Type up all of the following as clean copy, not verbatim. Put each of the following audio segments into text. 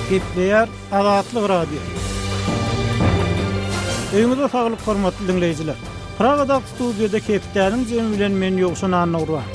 Gepleýär Azatlyk Radiosy. Öýüňize saglyk hormatly diňleýjiler. Pragadaky studiýada hepdäniň jemi bilen men Ýowşan Annagurban.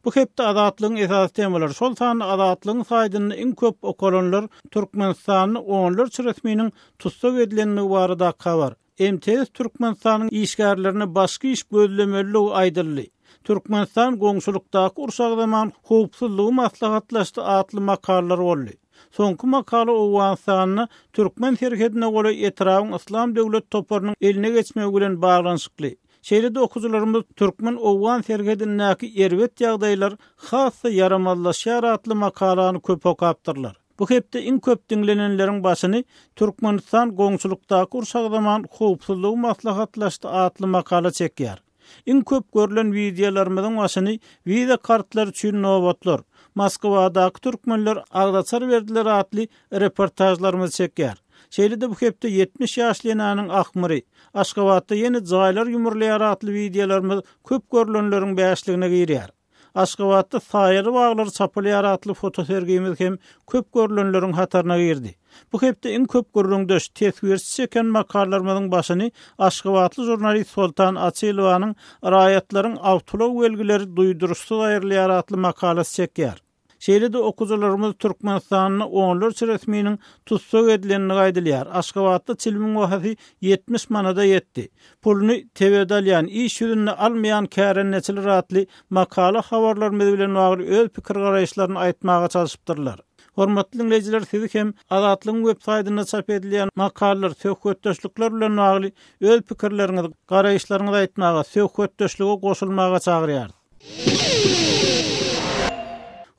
Bu hepde Azatlygyň esasy temalary, şol sanda Azatlygyň saýtynda iň köp okalanlar Türkmenistanda onlarça resminiň tussag edilendigi baradaky habar, MTS Türkmenistanyň işgärlerine başga iş gözlemelidigi aýdyldy, Türkmenistan goňşulykdaky uruş agzaman howpsuzlygy maslahatlaşdy atly makalalar boldy. Soňky makala Owganystanda türkmen serhedine golaý etrabyň Yslam döwlet toparynyň eline geçmegi bilen baglanyşykly. Şeýle-de okyjylarymyz türkmen-owgan serhedindäki erbet ýagdaýlar has-da ýaramazlaşýar atly makalany köp okapdyrlar. Bu hepde iň köp diňlenenleriň başyny Türkmenistan goňşulykdaky uruş agzaman howpsuzlygy maslahatlaşdy atly makala çekýär. Iň köp görlen wideolarymyzyň başyny Wiza kartlary üçin nobatlar, Moskwadaky türkmenler agzaçar berdiler atly reportažlarymyz çekýär. Şeýle-de bu hepde 70 ýaşly enäniň ahmyry, Aşgabatda ýene jaýlar ýumrulýar atly wideolarymyz köp görlenleriň bäşligine girýär. Aşgabatda saýaly baglar çapylýar atly fotosergimiz hem köp görlenleriň hataryna girdi. Bu hepde iň köp gürrüňdeş, teswirçi çeken makalalarymyzyň başyny aşgabatly žurnalist Soltan Açylowanyň Raýatlaryň awtoulag belgileri duýduryşsyz aýrylýar atly makalasy çekýär. Şeýle-de okyjylarymyz Türkmenistanda onlarça resminiň tussag edilendigi aýdylýar. Aşgabatda çilimiň bahasy 70 manada ýetdi. Puluny tebede alýan, iş ýüzünde almaýan kärendeçiler atly makala habarlarymyz bilen bagly öz pikir-garaýyşlaryny aýtmaga çalşypdyrlar. Hormatly diňleýjiler sizi hem Azatlygyň web saýtynda çap edilýän makalalar, söhbetdeşlikler bilen bagly öz pikirleriňizi, garaýyşlaryňyzy aýtmaga, söhbetdeşlige goşulmaga çagyrýarys.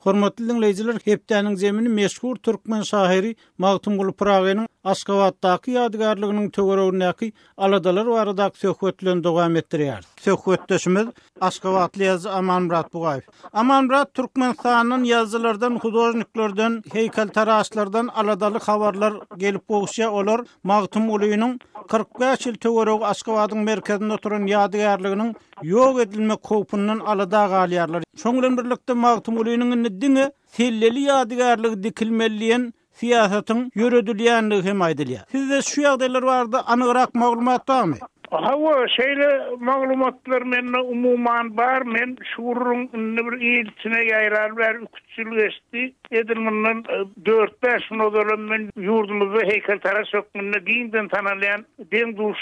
Hormatly diňleýjiler, hepdäniň zemini meşhur türkmen şahyry Magtymguly Pyragynyň Aşgabatdaky ýadygärliginiň töweregindäki aladalar baradaky söhbet bilen dowam etdirýäris. Söhbetdeşimiz aşgabatly ýazyjy Amanmyrat Bugaýew. Amanmyrat, Türkmenistandan ýazyjylardan, hudožniklerden, heýkeltaraşlardan aladaly habarlar gelip gowuşýar. Olar Magtymgulynyň 45 ýyl töweregi Aşgabadyň merkezinde oturan ýadygärliginiň ýok edilmek howpundan alada galýarlar. Şoň bilen birlikde Magtymgulynyň indi diňe selleli ýadygärligi dikilmeli diýen syýasatyň ýöredilýändigi hem aýdylýar. Sizde şu ýagdaýlar barada anygrak maglumat barmy? Hawa, şeýle maglumatlar mende umuman bar. Men şu gürrüň indi bir il içine ýaýraly bäri iki-üç ýyl geçdi. Edil mundan dört-bäş gün ozalam men ýurdumyzda heýkeltaraş hökmünde giňden tanalýan deň-duş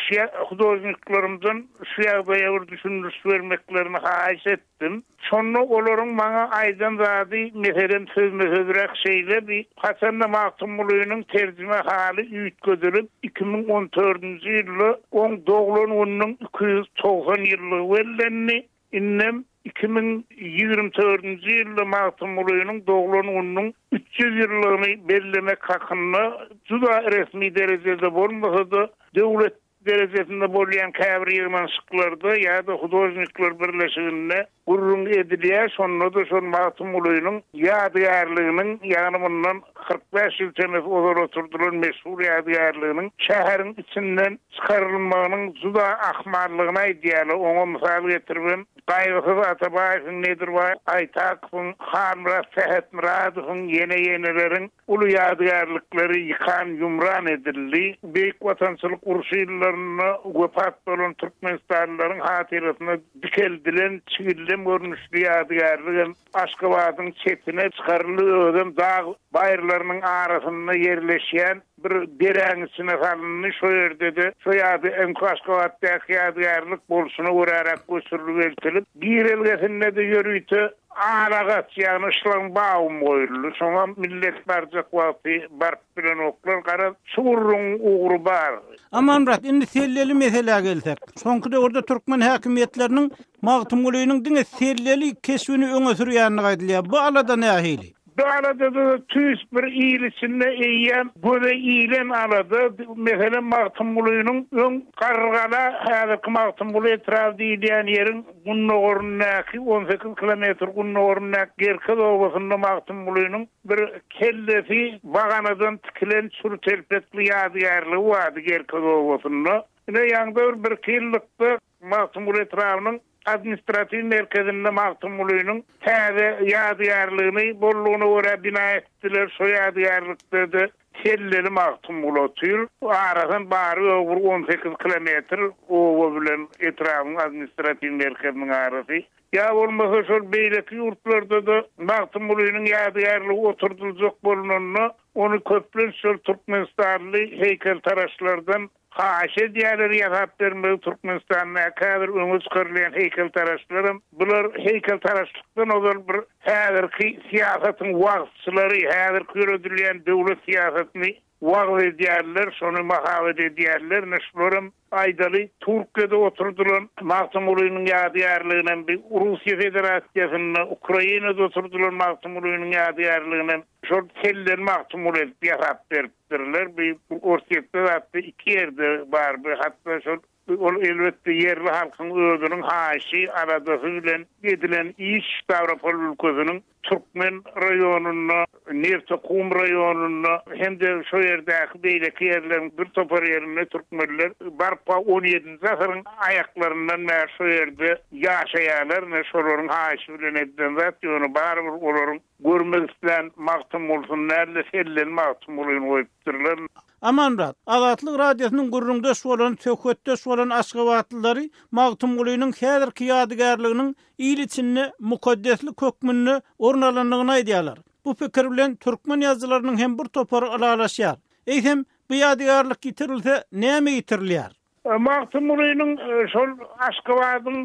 hudožniklerimden şu ýagdaýa bir düşündiriş bermeklerini haýyş etdim. Şonda olaryň maňa aýdan zady, meselem, sözme-sözräk şeýledi, Haçanda Magtymgulynyň terjimehaly üýtgedilip, 2014-nji ýylda oň doglan gününiň 290 ýyllygy bellendi, indem 2024-nji ýylda Magtymgulynyň doglan gününiň 300 ýyllygyny bellemek hakynda juda resmi derejede bolmasa-da, döwlet derejesinde bolýan käbir ýygnanyşyklarda ýa-da hudožnikler birleşiginde gürrüň edilýär, şonda-da şol Magtymgulynyň ýadygärliginiň, ýagny mundan 45 ýyl çemesi ozal oturdylan meşhur ýadygärliginiň şäheriň içinden çykarylmagynyň juda ahmallygyny aýdýarlar. Oňa mysal getiribem, Gaýgysyz Atabaýewiň, Nedirbaý Aýtakowyň, Halmyrat Sähetmyradowyň, ýene-ýeneleriň Uly ýadygärlikleri ýykan-ýumran edildi. Beýik Watançylyk urşy ýyllarynda wepat bolan türkmenistanlylaryň hatyrasyna dikeldilen çigildem görnüşli ýadygärligem Aşgabadyň çetine çykaryldy, özem dag baýyrlarynyň arasynda ýerleşýän bir deräň içine salyndy, şo ýerde-de şo ýady öňki Aşgabatdaky ýadygärlik bolşuna göräräk göçürilip eltilip, girelgesinde-de ýörite Aragaç, ýagny şlagbaum goýuldy. Şoňa millet barjak wagty baryp bilenoklar. Garaz, şu gürrüňiň ugry bar. Amanmyrat, indi selleli meselä gelsek. Soňky döwürde türkmen häkimiýetleriniň Magtymgulynyň diňe selleli keşbini öňe sürýändigi aýdylýar. Bu alada nähili? Bu aladada-da tüýs bir il içinde eýýäm göze ilen alada. Meselem, Magtymgulynyň öň Garrygala, häzirki Magtymguly etraby diýilýän ýeriň gündogaryndaky, 18 kilometr gündogaryndaky Gerkez obasynda Magtymgulynyň bir kellesi baganadan tikilen çür telpekli ýadygärligi bardy Gerkez obasynda. Ine, ýaňda bir birki ýyllykda Magtymguly etrabynyň. administratiw merkezinde Magtymgulynyň täze ýadygärligini boldugyna görä bina etdiler. Şo ýadygärlikde-de Selleli Magtymguly otyr. Arasam bary-ýogy bir 18 kilometr oba bilen etrabyň administratiw merkeziniň arasy. Ýa bolmasa şol beýleki ýurtlarda-da Magtymgulynyň ýadygärligi oturdyljak bolnanda, ony köplenç şol türkmenistanly heýkeltaraşlardan haýyş edýärler ýasap bermegi. Türkmenistandaky häzir öňe çykarylýan heýkeltaraşlaram bular heýkeltaraşlykdan ozal bir häzirki syýasatyň wagyzçylary, häzirki ýöredilýän döwlet syýasatyny wagyz edýärler, şony mahabat edýärler. Ine şularam aýdaly, Türkiýede oturdylan Magtymgulynyň ýadygärliginem, bir Russiýa Federasiýasynda, Ukrainada oturdylan Magtymgulynyň ýadygärliginem şol telden Magtymguly edip ýasap beripdirler. Bir Orsýetde zatda iki ýerde bar, bir hatda şol Ol elbetde ýerli halkyň özüniň haýyşy, aladasy bilen edilen iş Stawropol ülkesiniň Türkmen raýonynda, Neftekum raýonynda hem-de şo ýerdäki beýleki ýerleriň bir topar ýerinde türkmenler barka on ýedinji asyryň aýaklaryndan bäri şo ýerde ýaşaýarlar. Ine, şolaryň haýyşy bilen edilen zat, ýöne barybir olaryň görmek islän Magtymgulusyny däl-de, selleli Magtymgulyny goýupdyrlar. Amanmyrat, Azatlyk Radiosynyň gürrüňdeş bolan, söhbetdeş bolan aşgabatlylary Magtymgulynyň häzirki ýadygärliginiň il içinde mukaddeslik hökmünde orun alandygyny aýdýarlar. Bu pikir bilen türkmen ýazyjylarynyň hem bir topary ylalaşýar. Eýsem, bu ýadygärlik ýitirilse, näme ýitirilýär? Magtymgulynyň şol Aşgabadyň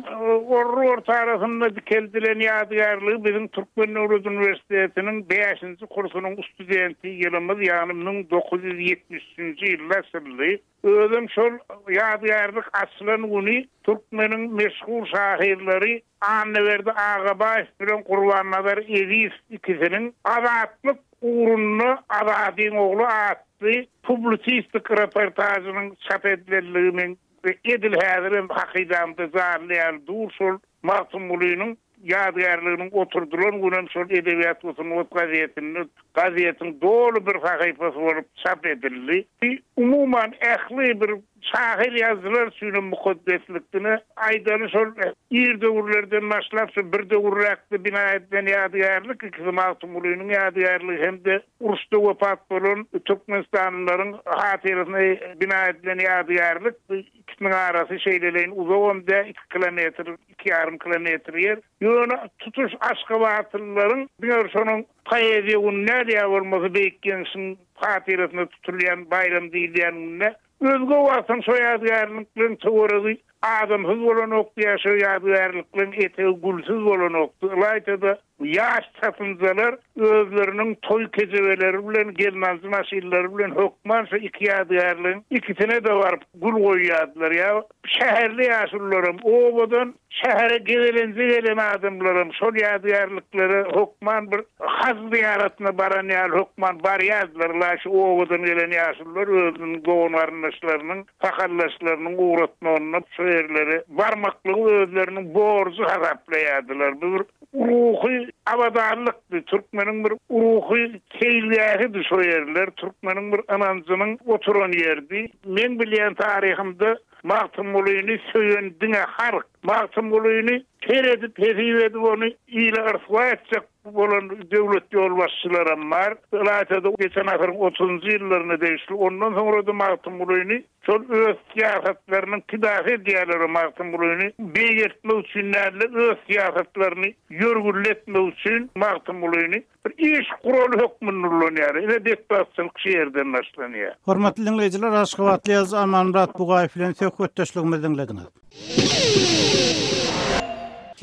orry ortarasynda dikeldilen ýadygärligi biziň Türkmen döwlet uniwersitetiniň bäşinji kursunyň studenti ýylymyz, ýagny 1973-nji ýylda açyldy. Özem şol ýadygärlik açylan güni türkmeniň meşhur şahyrlary Annaberdi Agabaýew bilen Gurbannazar Ezizow ikisiniň Azatlyk ugrunda Azadyň ogly atly publisistik reportažynyň çap edilenligi meň edil häzirem hakydamda janly ýaly dur. Şol Magtymgulynyň ýadygärliginiň oturdylan günem şol Edebiýat we sungat gazetinde gazetiň doly bir sahypasy bolup çap edildi. Umuman ähli bir Şahyr ýazyjylar üçinem mukaddeslikdine aýdaly şol ir döwürlerden başlap şu bir döwürräkde bina edilen ýadygärlik ikisi Magtymgulynyň ýadygärligi hem-de uruşda wepat bolan türkmenistanlylaryň hatyrasyna bina edilen ýadygärlik bu ikisiniň arasy şeýleleýin uzagam däl iki kilometr iki ýarym kilometr ýer ýöne tutuş aşgabatlylaryň diňe bir şonuň poeziýa güni däl ýa bolmasa Beýik Ýeňşiň hatyrasyna tutulýan baýram diýilýän günde Özge wagtam şo ýadygärlikleň töweregi adamsyz bolanokdy ýa şo ýadygärlikleň etegi gülsüz bolanokdy. Ylaýta-da, ýaş çatynjalar özleriniň toý kejebeleri bilen, gelnaljy maşynlary bilen hökman şo iki ýadygärligiň ikisine-de baryp gül goýýardylar. Ýa şäherli ýaşulularam, obadan Şähere gezelenje gelen adamlaram şol ýadygärliklere hökman bir haj zyýaratyna baran ýaly hökman barýardylar. La şu obadan gelen ýaşulular özüniň dogan-garyndaşlarynyň, sakaldaşlarynyň ugratmagynda şo ýerlere barmaklygy özleriniň borjy hasaplaýardylar. Bu bir ruhy abadanlykdy, türkmeniň bir ruhy seýilgähidi şo ýerler, türkmeniň bir ynanjynyň oturan ýeridi. Meň bilýän taryhymda Magtymgulyny söýen diňe halk. Magtymgulyny her edip, hesip edip ony ile yrswa etjek bolan döwlet ýolbaşçylaram bar. Ylaýta-da geçen asyryň otuzynjy ýyllaryna degişli. Ondan soňra-da Magtymgulyny şol öz syýasatlarynyň pidasy edýärler. Magtymgulyny beýgeltmek üçin däl-de, öz syýasatlaryny ýörgünli etmek üçin Magtymgulyny Bir iş guraly hökmünde ulanýar. Ine betbagtçylyk şu ýerden başlanýar. Hormatly diňleýjiler Aşgabatly ýazyjy Amanmyrat Bugaýew bilen söhbetdeşligimizi diňlediňiz.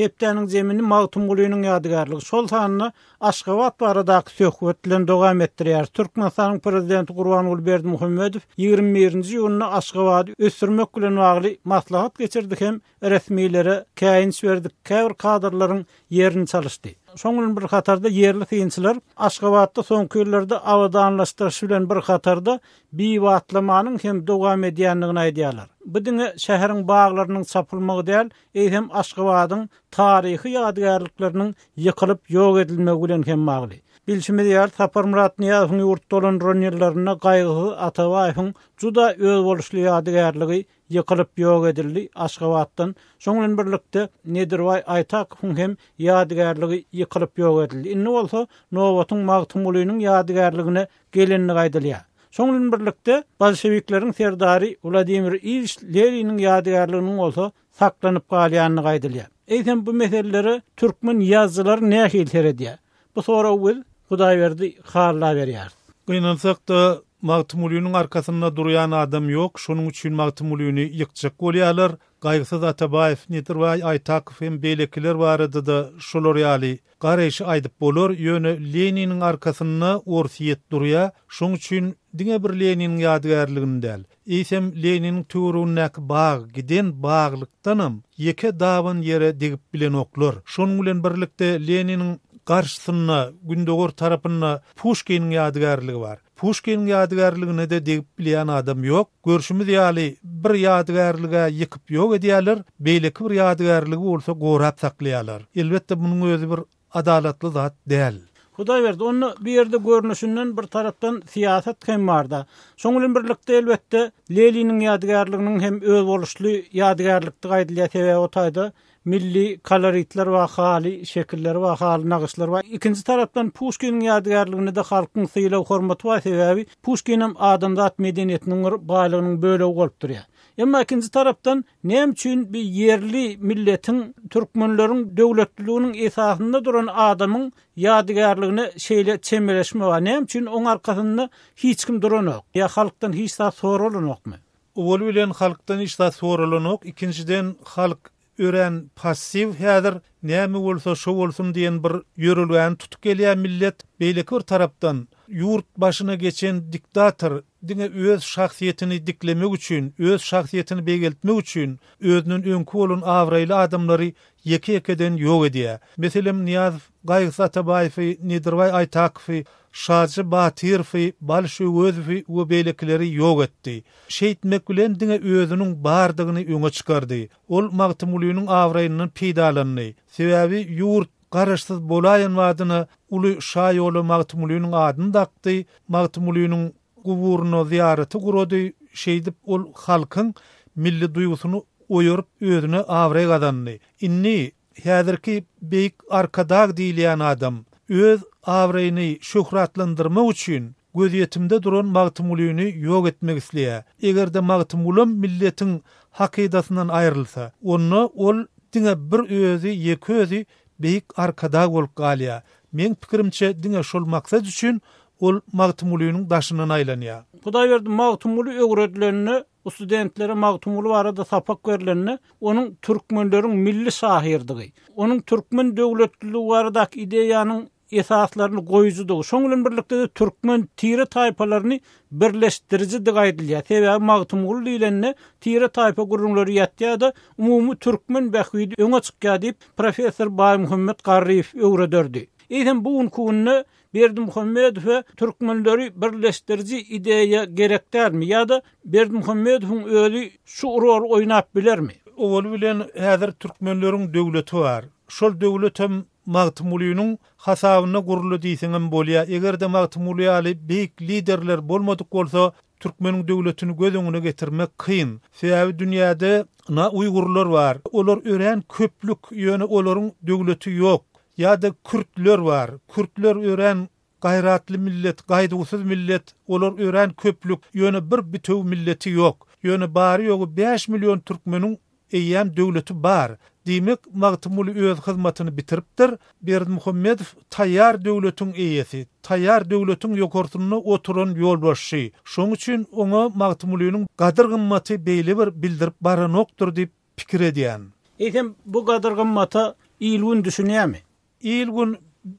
Hepdäniň zemini Magtymgulynyň ýadygärligi, şol sanda Aşgabat baradaky söhbet bilen dowam etdirýäris. Türkmenistanyň Prezidenti Gurbanguly Berdimuhamedow 21-nji iýunda Aşgabady ösdürmek bilen bagly maslahat geçirdi hem resmilere käýinç berdi, käbir kadrlaryň ýerini çalyşdy. Şoň bilen bir hatarda ýerli synçylar Aşgabatda soňky ýyllarda abadanlaşdyryş bilen bir hatarda bibatlamanyň hem dowam edýändigini aýdýarlar. Bu diňe şäheriň baglarynyň çapylmagy däl, eýsem Aşgabadyň taryhy ýadygärlikleriniň ýykylyp ýok edilmegi bilen hem bagly. Bilşimiz ýaly, Saparmyrat Nyýazowyň ýurt dolandyran ýyllarynda Gaýgysyz Atabaýewiň juda özboluşly ýadygärligi ýykylyp ýok edildi Aşgabatdan. Şoň bilen birlikde Nedirbaý Aýtakowyň hem ýadygärligi ýykylyp ýok edildi. Indi bolsa nobatyň Magtymgulynyň ýadygärligine gelendigi aýdylýar. Şoň bilen birlikde bolşewikleriň serdary Wladimir Iliç Leniniň ýadygärliginiň bolsa saklanyp galýandygy aýdylýar. Eýsem bu meselelere türkmen ýazyjylary nähili seredýär? Bu soragy biz Hudaýberdi Halla berýäris. Gynansak-da, Magtymgulynyň arkasynda durýan adam ýok, şonuň üçin Magtymgulyny ýykjak bolýarlar. Gaýgysyz Atabaýew, Nedirbaý Aýtakow hem beýlekiler barada-da şolar ýaly garaýşy aýdyp bolar, ýöne Leniniň arkasynda Orsýet durýar, şoň üçin diňe bir Leniniň ýadygärligini däl, Eýsem, Leniniň töweregindäki bag giden baglykdanam ýeke daban ýere degip bilenoklar. Şonuň bilen birlikde Leniniň garşysynda, gündogar tarapynda Puşkiniň ýadygärligi bar. Puşkiniň ýadygärligine-de degip bilýän adam ýok. Görşümiz ýaly, bir ýadygärlig-ä ýykyp ýok edýärler, beýleki bir ýadygärligi bolsa gorap saklaýarlar. Elbetde, munuň özi bir adalatly zat däl. Hudaýberdi, onda bu ýerde görnüşinden bir tarapdan syýasat hem bar-da. Şoň bilen birlikde, elbetde, Leniniň ýadygärliginiň hem özboluşly ýadygärlikdigi aýdylýar, sebäbi o taýda milli koloritler bar, haly şekilleri bar, haly nagyşlary bar. Ikinji tarapdan Puşkiniň ýadygärliginde-de halkyň sylag-hormaty bar, sebäbi Puşkinem adamzat medeniýetiniň bir baýlygynyň bölegi bolup durýar. Emma ikinji tarapdan näme üçin bir ýerli milletiň türkmenleriň döwletliliginiň esasynda duran adamyň ýadygärligine şeýle çemeleşme bar? Näme üçin oň arkasynda hiç kim duranok? Ýa halkdan hiç zat soralanokmy? Owaly bilen halkdan hiç zat soralanok, ikinjiden halk örän passiw häzir, näme bolsa şo bolsun diýen bir ýörelgäni tutup gelýär millet. Beýleki bir tarapdan, ýurt başyna geçen diktator diňe öz şahsyýetini diklemek üçin, öz şahsyýetini beýgeltmek üçin özünden öňki bolan abraýly adamlary ýeke-ýekeden ýok edýär. Meselem, Nyýazow Gaýgysyz Atabaýewi, Nedirbaý Aýtakowy, Şajy Batyrowy, Balyş Öwezowy we beýlekileri ýok etdi. Şeýtmek bilen diňe özüniň bardygyny öňe çykardy. Ol Magtymgulynyň abraýyndan peýdalandy. Sebäbi ýurt Garaşsyz bolaýan badyna uly şaýola Magtymgulynyň adyny dakdy, Magtymgulynyň guburyna zyýaraty gurady, şeýdip ol halkyň milli duýgusyny oýaryp özüne abraý gazandy. Indi Häzirki Beýik Arkadag diýilýän adam öz abraýyny şöhratlandyrmak üçin gözýetimde duran Magtymgulyny ýok etmek isleýär. Eger-de Magtymgulam milletiň hakydasyndan aýrylsa, onda ol diňe bir özi, ýeke özi Beýik Arkadag bolup galýar. Meň pikirimçe, diňe şol maksat üçin ol Magtymgulynyň daşyndan aýlanýar. Hudaýberdi Magtymguly öwredilende Studentlere Magtymguly barada sapak berlende, onuň türkmenleriň milli şahyrdygy, onuň türkmen döwletliligi baradaky ideýanyň esaslaryny goýujydygy, şoň bilen birlikde-de türkmen tire-taýpalaryny birleşdirijidigi aýdylýar. Sebäbi Magtymguly diýlende tire-taýpa gürrüňleri ýatýar-da, umumy türkmen bähbidi öňe çykýar diýip, professor Baýmuhammet Garryýew öwrederdi. Eýsem, bu günki günde Berdimuhamedowa türkmenleri birleşdiriji ideýa gerek dälmi ýa-da Berdimuhamedowyň özi şu roly oýnap bilermi? Owaly bilen häzir türkmenleriň döwleti bar. Şol döwletem Magtymgulynyň hasabyna guruldy diýseňem bolýar. Eger-de Magtymguly ýaly beýik liderler bolmadyk bolsa, türkmeniň döwletini göz öňüne getirmek kyn. Sebäbi dünýäde na uýgurlar bar. Olar örän köplük, ýöne olaryň döwleti ýok. Ýa-da kürtler bar. Kürtler örän gaýratly millet, gaýduwsyz millet, olar örän köplük, ýöne bir bitewi milleti ýok. Ýöne bary-ýogy bäş million türkmeniň eýýäm döwleti bar. Diýmek, Magtymguly öz hyzmatyny bitiripdir. Berdimuhamedow taýýar döwletiň eýesi, taýýar döwletiň ýokarsynda oturan ýolbaşçy. Şoň üçin oňa Magtymgulynyň gadyr-gymmaty beýle bir bildirip baranokdyr diýip pikir edýän. Eýsem, bu gadyr-gymmata il-gün düşünýärmi? Il-gün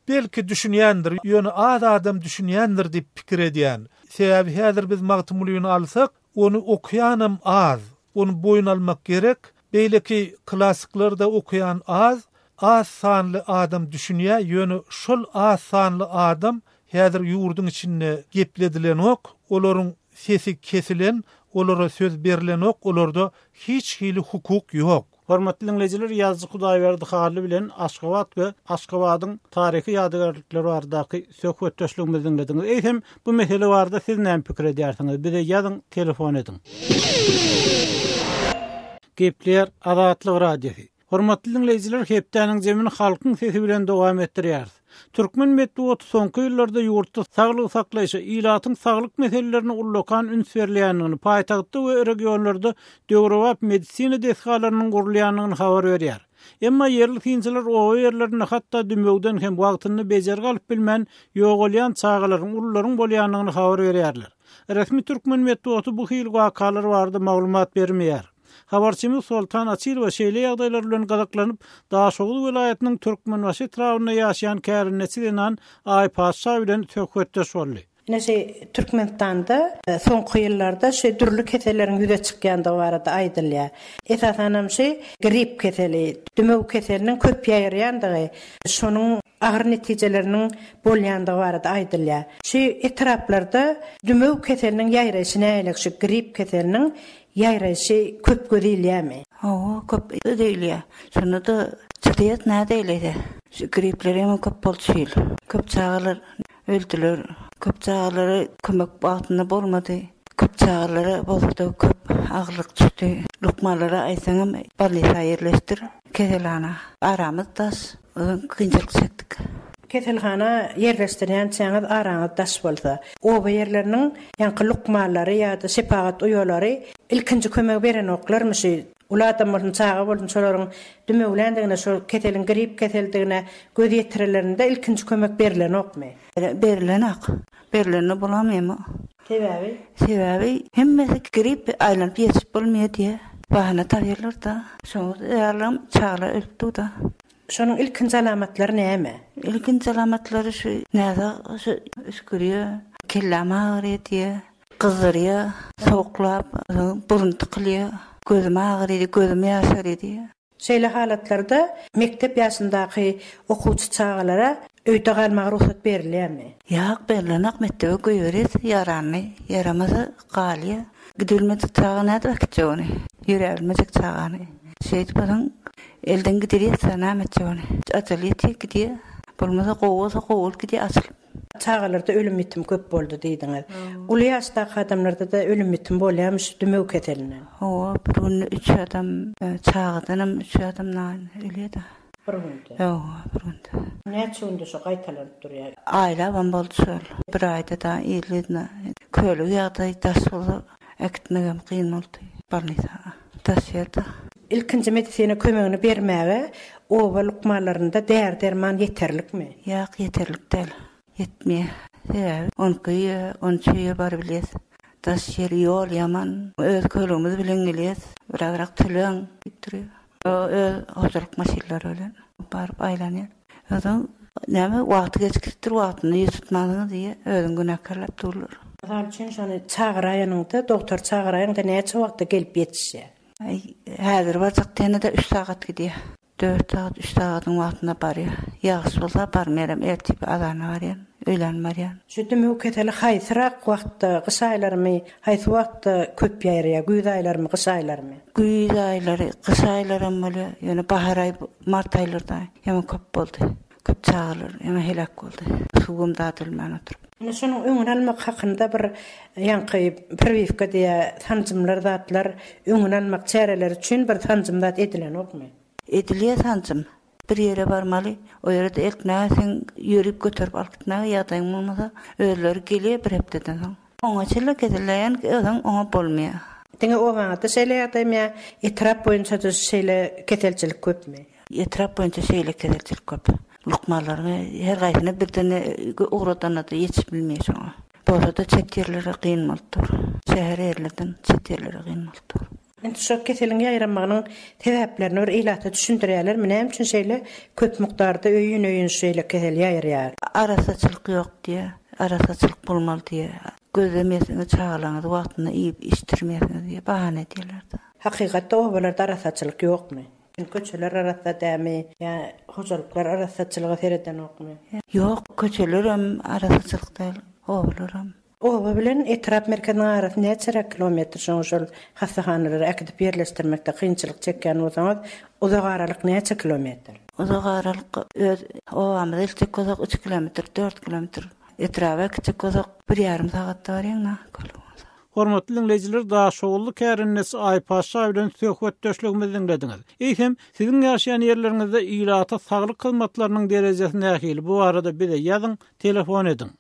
belki düşünýändir, ýöne az adam düşünýändir diýip pikir edýän. Sebäbi häzir biz Magtymgulyny alsak, ony okaýanam az. Ony boýun almak gerek. Beýleki klassyklary-da okaýan az. Az sanly adam düşünýär, ýöne şol az sanly adam häzir ýurduň içinde gepledilenok, olaryň sesi kesilen, olara söz berlenok, olarda hiç hili hukuk ýok. Hormatly diňleýjiler, ýazyjy Hudaýberdi Hally bilen Aşgabat we Aşgabadyň taryhy ýadygärlikleri baradaky söhbetdeşligimizi diňlediňiz. Eýsem, bu mesele barada siz näme pikir edýärsiňiz? Bize ýazyň, telefon ediň. Gepleýär Azatlyk Radiosy. Hormatly diňleýjiler, hepdäniň jemini Halkyň sesi bilen dowam etdirýäris. Türkmen metbugaty soňky ýyllarda ýurtda saglygy saklaýşa, ilatyň saglyk meselelerine ullakan üns berilýändigini, paýtagtda we regionlarda döwrebap medisina desgalarynyň gurulýandygyny habar berýär. Emma ýerli synçylar oba ýerlerinde hatda dümewden hem wagtynda bejergi alyp bilmän ýogalýan çagalaryň, ulularyň bolýandygyny habar berýärler. Resmi türkmen metbugaty bu hili wakalar barada maglumat bermeýär. Habarçymyz Soltan Açylowa şeýle ýagdaýlar bilen gyzyklanyp, Daşoguz welaýatynyň Türkmenbaşy etrabynda ýaşaýan kärendeçi zenan Aýpatyşa bilen söhbetdeş boldy. Ine şi Türkmenistanda soňky ýyllarda şi dürli keselleriň ýüze çykýandygy barada aýdylýar. Esasanam şi grip keseli, dümew keseliniň köp ýaýraýandygy, şonuň agyr netijeleriniň bolýandygy barada aýdylýar. Şu etraplarda dümew keseliniň ýaýraýşy nähili, şu grip keseliniň ýaýraýşy köp göz ilýärmi? Hawa, köp göz ilýär. Şonda-da çydaýas nädeýlese. Şu gripler hem köp boldy şu ýyl. Köp çagalar öldüler. Köp çagalara kömek wagtynda bolmady. Köp çagalara bolsa-da köp agyrlyk düşdi. Lukmanlara aýtsaňam bolnisa ýerleşdir, keselhana. Aramyz daş. Uzyn kynçylyk çekdik. Keselhana ýerleşdirýänçäňiz araňyz daş bolsa, oba ýerleriniň ýaňky lukmanlary ýa-da şepagat uýalary ilkinji kömegi berenoklarmy şu uly adam bolsun, çaga bolsun şolaryň dümewländigine, şol keseliň grip keselidigine göz ýetirelerinde ilkinji kömek berilenokmy? Berilenok. Berilende bolamymy? Sebäbi? Sebäbi hemmesi grip aýlanyp ýetişip bolmaýar diýýär. Bahana tapýarlar-da. Şoňa zerarlam çagalar ölüp dur-da. Şonuň ilkinji alamatlary näme? Ilkinji alamatlary şu näsag şu üsgürýär, kelläm agyrýar diýýär, gyzdyrýar, sowuklap, burun tykylýar, gözüm agyrýar diýýär, gözüm ýaşarýar diýýär. Şeýle halatlarda mekdep ýaşyndaky okuwçy çagalara öýde galmaga rugsat berilýärmi? Ýok, berlenok, mekdebe goýberýäs ýaranyny, ýaramasa galýar. Gidibilmejek çaga nädip äkitjek ony? Ýöräbilmejek çagany. Şeýdip onuň elden gidirýäs-dä, näme etjek ony? Ajaly ýetýär, gidýär. Bolmasa gowy bolsa gowy bolup gidýär açylyp. Çagalarda ölüm-ýitim köp boldy diýdiňiz. Uly ýaşdaky adamlarda-da ölüm-ýitim bolýarmy şu dümew keselinden? Hawa, bir günde üç adam, çagadanam üç adam nan ölýär-de. Bir günde? Hawa, bir günde. Näçe günde şo gaýtalanyp durýar? Aýlabam boldy şol. Bir aýda-da yzly-yzyna. Kölüg ýagdaý daş bolsa äkitmegem kyn boldy bolnisa. Daş ýerde. Ilkinji medisina kömegini bermäge oba lukmanlarynda däri-derman ýeterlikmi? Ýok, ýeterlik däl. Ýetmeýär. Sebäbi on iki öýe, on üç öýe barybilýäs. Daş ýer, ýol ýaman. Öz kölegimiz bilen gelýäs. Birazrak töläň diýip durýar. Öz hojalyk maşynlary bilen baryp aýlanýar. Özüň näme wagty gecikipdir, wagtynda ýüz tutmansyňyz diýýär. Özüňi günäkärläp durlar. Mysal üçin, şony çagyraýanyňda, dogtor çagyraýaňda näçe wagtda gelip ýetişýär? Aý, häzir barjak diýende-de üç sagat gidýär. Dört sagat, üç sagadyň wagtynda barýar. Ýagyş bolsa barmaýaram, ertir azanda barýan, öýlän barýan. Şu dümew keseli haýsyrak wagtda, gyş aýlarymy, haýsy wagtda köp ýaýraýar, güýz aýlarymy, gyş aýlarymy? Güýz aýlary, gyş aýlaram bolýar, ýöne bahar aýy, mart aýlarda ýaman köp boldy. Köp çagalar ýaňy heläk boldy. Suwam dadylman oturyp. Indi şonuň öňüni almak hakynda bir ýaňky priwiwka diýä sanjymlar zatlar öňüni almak çäreleri üçin bir sanjym zat edilenokmy? Edilýär sanjym. Bir ýere barmaly, o ýere-de eltmäge seň ýörüp göterip alyp gitmäge ýagdaýyň bolmasa, özleri gelýär bir hepdeden soň. Oňa çenli keselleýän özüň oňa bolmaýar. Diňe obaňyzda şeýle ýagdaýmy ýa etrap boýunça-da şeýle keselçilik köpmi? Etrap boýunça şeýle keselçilik köp. Lukmanlaryň her haýsyna birden ugradanda-da ýetişip bilmeýär şoňa. Bolsa-da çet ýerlere kyn bolup dur. Şäher ýerlerden çet ýerlere kyn bolup dur. Indi şol keseliň ýaýramagynyň sebäplerini bir ilata düşündirýärlermi? Näme üçin şeýle köp mukdarda öýün-öýün şeýle kesel ýaýraýar? Arassaçylyk ýok diýýär. Arassaçylyk bolmaly diýýär. Gözlemeýärsiňiz, çagalaryňyzy wagtynda iýip içdirmeýärsiňiz diýýär. Bahana edýärler-de. Hakykatda obalarda arassaçylyk ýokmy? Köçeler arassa dämi ýa hojalyklar arassaçylyga seredenokmy? Ýok, köçelerem arassaçylyk däl, obalaram. Oba bilen etrap merkeziniň arasy näçeräk kilometr şoňa şol hassahanalara äkidip ýerleşdirmekde kynçylyk çekýän bolsaňyz uzak aralyk näçe kilometr? Uzak aralyk öz obamyza eltjek bolsak üç kilometr, dört kilometr. Etraba äkitjek bolsak bir ýarym sagatda barýaň-da. Hormatly diňleýjiler Daşoguzly kärendeçi Aýpaşa bilen söhbetdeşligimizi diňlediňiz. Eýsem, siziň ýaşaýan ýerleriňizde ilata saglyk hyzmatlarynyň derejesi nähili bu barada bize ýazyň, telefon ediň.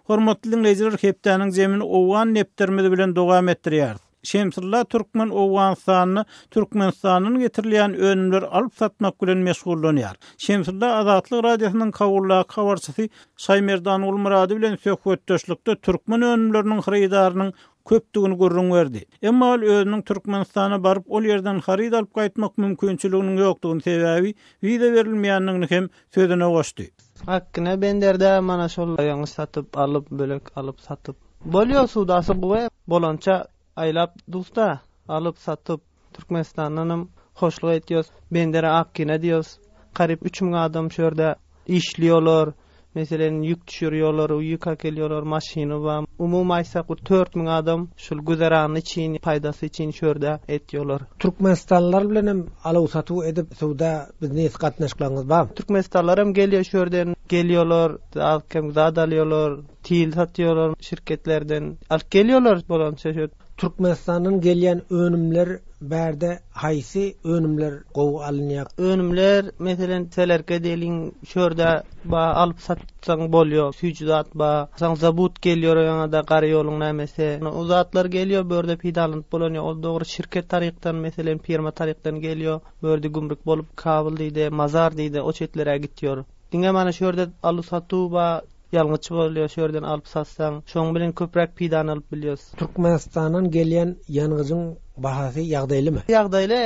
Hormatly diňleýjiler hepdäniň jemini owgan depderimiz bilen dowam etdirýäris. Şemsulla Türkmen Owganystanda Türkmenistandan getirilýän önümleri alyp-satmak bilen meşgullanýar. Şemsulla Azatlyk Radiosynyň Kabuldaky habarçysy Şaýmerdan Gulmyrady bilen söhbetdeşlikde türkmen önümleriniň hyrydarynyň köpdügini gürrüň berdi. Emma ol özüniň Türkmenistana baryp ol ýerden haryt alyp gaýtmak mümkinçiliginiň ýokdugyny sebäbi wiza berilmeýändigini hem sözüne goşdy. Akgine benderde mana şol ýaňy satyp alyp bölek alyp satyp. Bolýa sudasy gowy bolança aýlap dusda alyp satyp Türkmenistandanam hoşluk etýos bendere akgine diýos garyp 3000 adam şu ýerde işliýolar meselen ýük düşürýolar ýük akelýolar maşyny bar umumy aýtsak bir 4000 adam şul güzerany üçin paýdasy üçin şu ýerde etýolar. Türkmenistanlylar bilenem aluw-satuw edip söwda biznes gatnaşyklaryňyz barmy? Türkmenistanlylaram gelýär şu ýerden gelýolar az kem zat alýolar. Til satýarlar şirketlerden alyp gelýärler bolança şu. Türkmenistandan gelýän önümler bärde haýsy önümler gowy alynýar? Önümler meselen selerke diýeliň şörde ba alyp satsaň bolýar süýji zat ba soň zabut gelýär o ýaňada gara ýoluň nämesi o zatlar gelýär bu ýerde peýdalanyp bolanýar ol dogry şirket tarykdan meselen firma tarykdan gelýär bu ýerde gümrük bolup kabul diýdi mazar diýdi o çetlere gitýär diňe mana şu ýerde alu satuw ba Ýalňyç bolýar şu ýerden alyp satsaň. Şoň bilen köpräk peýdany alyp bilýäs. Türkmenistandan gelýän ýangyjyň bahasy ýagdaýlymy? Ýagdaýly.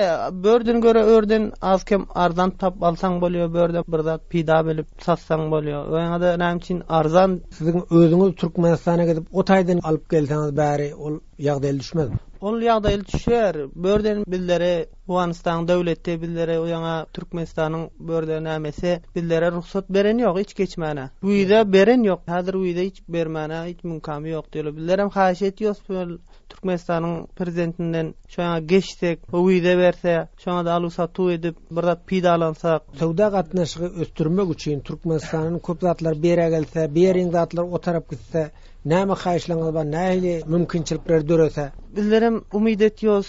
Börden görä örden az kem arzan tap alsaň bolýar börde bir zat peýda bilip satsaň bolýar. Oňada näme üçin arzan. Siziň özüňiz Türkmenistana gidip o taýdan alyp gelseňiz bäri ol ýagdaýly düşmezmi? Ol ýagdaýly düşer. Börden bizlere Owganystanyň döwleti bizlere ýaňa Türkmenistanyň bu ýerde nämesi bizlere rugsat beren ýok hiç geçmäne. Wiza beren ýok. Häzir wiza hiç bermäne hiç mümkamy ýok diýýärler. Bizlerem haýyş etýos şol Türkmenistanyň prezidentinden şo ýaňa geçsek, wiza berse, şoňa-da aluw-satuw edip bir zat peýdalansak. Söwda gatnaşygy ösdürmek üçin Türkmenistandan köp zatlar bu ýere gelse, bu ýeriň zatlary o tarap gitse, näme haýyşlaryňyz bar, nähili mümkinçilikler dörese? Bizlerem umyt etýos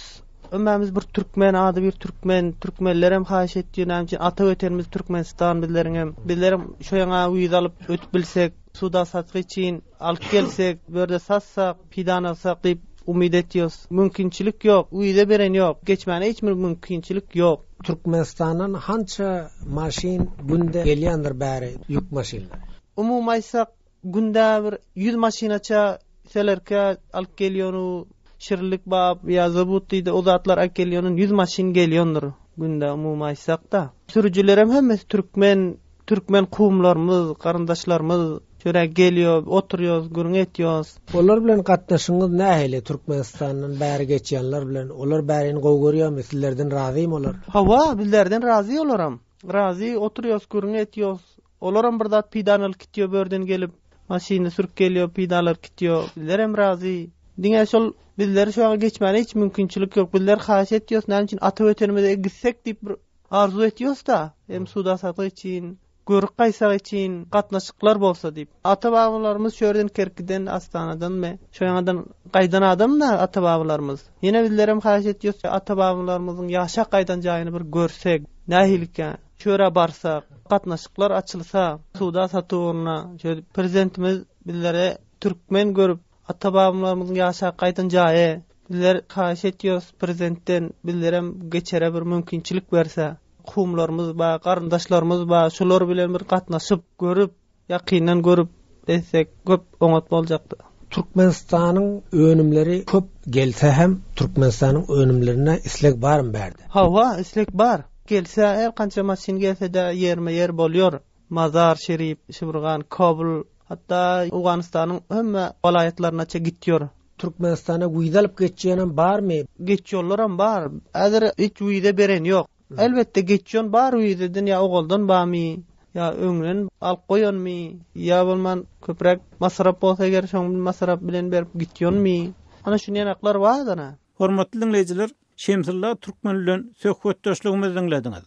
Hemmämiz bir türkmen ady bir türkmen türkmenlerem haýyş etýär näme üçin ata wetenimiz Türkmenistan bizleriňem bizlerem şo ýaňa wiza alyp ötüp bilsek suda satgy üçin alyp gelsek bu ýerde satsak peýdany alsak diýip umyt etýos mümkinçilik ýok wiza beren ýok geçmäne hiç bir mümkinçilik ýok. Türkmenistandan hança maşyn günde gelýändir bäri ýük maşynlary? Umumy aýtsak Günde bir ýüz maşynaça selerka alyp gelýonu şirinlik bap ýa zabut diýdi o zatlar alyp gelýonun ýüz maşyn gelýondur günde umumy aýtsakda. Sürüjilerem hemmesi türkmen türkmen kumlarymyz garyndaşlarymyz şöräk gelýo oturýos gürrüň etýos. Olar bilen gatnaşygyňyz nähili Türkmenistandan bäri geçýänler bilen olar bärini gowy görýärmi sizlerden razymy olar? Hawa bizlerden razy olaram razy oturýos gürrüň etýos Olaram bir zat peýdany alyp gitýo börden gelip. Maşyny sürüp gelýo peýda alyp gitýo. Bizlerem razy. Diňe şol bizleri şu ýaga geçmäne hiç mümkinçilik ýok. Bizler haýyş etýos näme üçin ata wetenimize gitsek diýip bir arzuw etýos-da. Hem suda satgy üçin, görüp gaýtsak üçin, gatnaşyklar bolsa diýip. Ata babalarymyz şu ýerden Kerkiden, Astanadanmy şo ýaňadan gaýdan adam-da ata babalarymyz. Ýene bizlerem haýyş etýos ata babalarymyzyň ýaşap gaýdan jaýyny bir görsek. Nähilikä? Çöre barsak, gatnaşyklar açylsa, söwda-satyk ugruna şeýdip Prezidentimiz bizlere türkmen görüp, ata-babamlarymyzyň ýaşap gaýdan jaýy, bizler haýyş etýäris Prezidentden bizlerem geçere bir mümkinçilik berse, kowumlarymyz bar, garyndaşlarymyz bar, şolar bilen bir gatnaşyp, görüp, Ýakyndan görüp etsek köp oňat boljakdy. Türkmenistanyň önümleri köp gelse hem Türkmenistanyň önümlerine isleg barmy bärde? Hawa isleg bar. Gelse her kança maşyn gelsede ýerme ýer bolýor. Mazar şerif, Şibirgan, Kabul hatda Owganystanyň hemme welaýatlarynaça gitýor. Türkmenistana wiza alyp geçýänem barmy? Geçýonlaram bar. Häzir hiç wiza beren ýok. Elbetde geçýon bar wizeden ýa ogaldan barmy? Ýa öňden alyp goýanmy, ýa bolman köpräk masrap bolsa eger şoň masrap bilen berip gitýonmy? Ana şu nenaklar bar ana. Hormatly diňleýjiler, Şemsulla Türkmen bilen söhbetdeşligimizi diňlediňiz.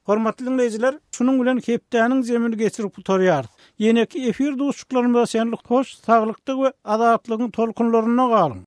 Hormatly diňleýjiler, şunuň bilen hepdäniň jemini geçirip gutarýarys. Ýeneki efir duşuşyklarymyza çenli hoş saglykda we azatlygyň tolkunlarynda galyň!